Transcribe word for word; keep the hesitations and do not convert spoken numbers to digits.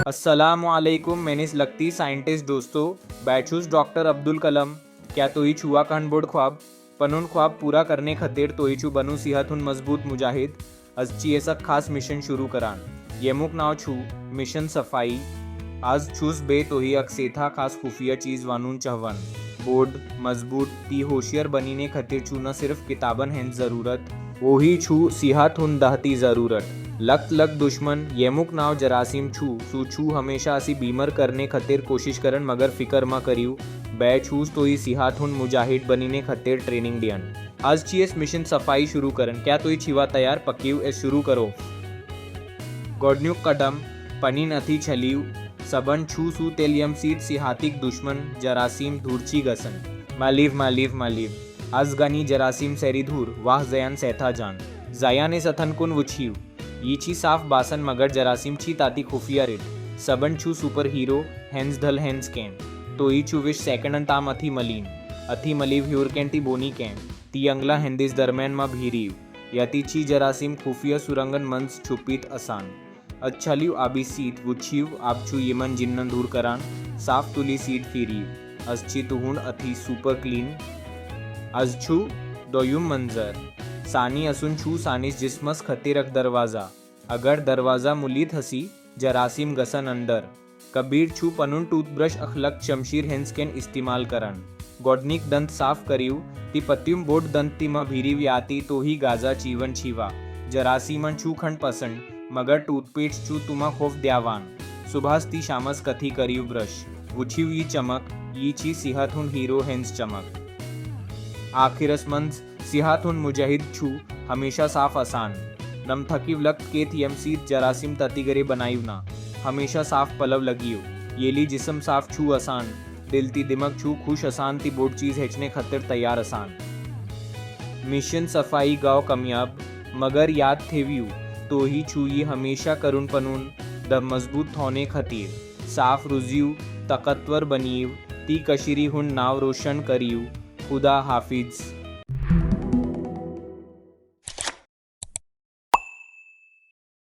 السلام علیکم، میانس لکتی سائنٹسٹ دوستو، بیچھوس ڈاکٹر عبدالکلام۔ کیا توہی چھوا کہن بوڑ خواب؟ پنن خواب پورا کرنے خاطر توہی چھو بنو صحت ہن مضبوط مجاہد۔ از چی ایسا خاص مشن شروع کران، یمک ناو چھو مشن صفائی۔ از چھوس بے توہی اک سیتھا خاص خفیہ چیز وانون چہون۔ بوڑ مضبوط تی ہوشیار بنینے خاطر چھو نہ صرف کتابن ہند ضرورت، وہی چھو صحت ہن دہتی ضرورت۔ لکت لکت دشمن یمک ناو جراثیم چھو، سو چھو ہمیشہ اسی بیمار کرنے خاطر کوشش کرن، مگر فکر مہ کریو، بے چھوس توہی صحت ہن مجاہد بنینے خاطر ٹریننگ دین۔ از چی اس مشن صفائی شروع کرن۔ کیا توہی چھوا تیار؟ پکیو اس شروع کرو۔ گوڈنیک قدم، پنین اتھی چھلیو۔ سبن چھو سو تیل یم سیت صحتک دشمن جراثیم دھورچی گسن۔ مالیو مالیو مالیو۔ از گنی جراثیم سیری دھور واہ زیان سیتھا جان۔ زیان اس اتھن کن وچھیو۔ یہ چھی صاف باسن مگر جراثیم چھی تاتی خفیہ رٹ۔ سبن چھو سپر ہیرو، ہینز دھل ہینز کین۔ توہی چھو وش سیکنڈن تام اتھی ملین۔ اتھی ملیو ہیور کین تی بونی کین۔ تی انگلا ہندس درمیان ما بھیریو۔ یاتی چھی جراثیم خفیہ سرنگن منز چھپیت اسان۔ اچھلیو آبی سیت وچھیو آپ چھو یمن جنن دور کران۔ صاف تلی سیت پھیریو۔ از چھی تہنڈ اتھی سپر کلین۔ از چھو دویم منظر۔ سانی اسن چھو سانس جسمس خطرک دروازہ۔ اگر دروازہ ملیت ہسی، جراثیم گسن اندر۔ کبیر چھو پنن ٹوتھ برش اخلق شمشیر ہنس کن استعمال کرن۔ گوڈنیک دنت صاف کریو، تی پتیم بوٹ دنت تی ما بھیریو یاتی توہی گازا چیون چھیوا۔ جراثیمن چھو کھنڈ پسند، مگر ٹوتھ پیسٹ چھو تما خوف دیاوان۔ صبحس تی شامس کتھی کریو برش۔ وچھیو یہ چمک، یہ چھی صحت ہن ہیرو ہنس چمک۔ آخرس منز صحت ہن مجاہد چھو ہمیشہ صاف اسان۔ نم تھکیو لکت کیت یم سیت جراثیم تتی گرے بنائیو نا۔ ہمیشہ صاف پلو لگیو۔ ییلی جسم صاف چھو اسان، دل تی دماغ چھو خوش اسان تی بوٹ چیز ہچنے خطر تیار اسان۔ مشن صفائی گاو کامیاب، مگر یاد تھیویو، توہی چھو یہ ہمیشہ کرن پنون دب مضبوط تھونے خطیر۔ صاف روزیو، طاقتور بنیو، تی کشیری ہن ناو روشن کریو۔ خدا حافظ۔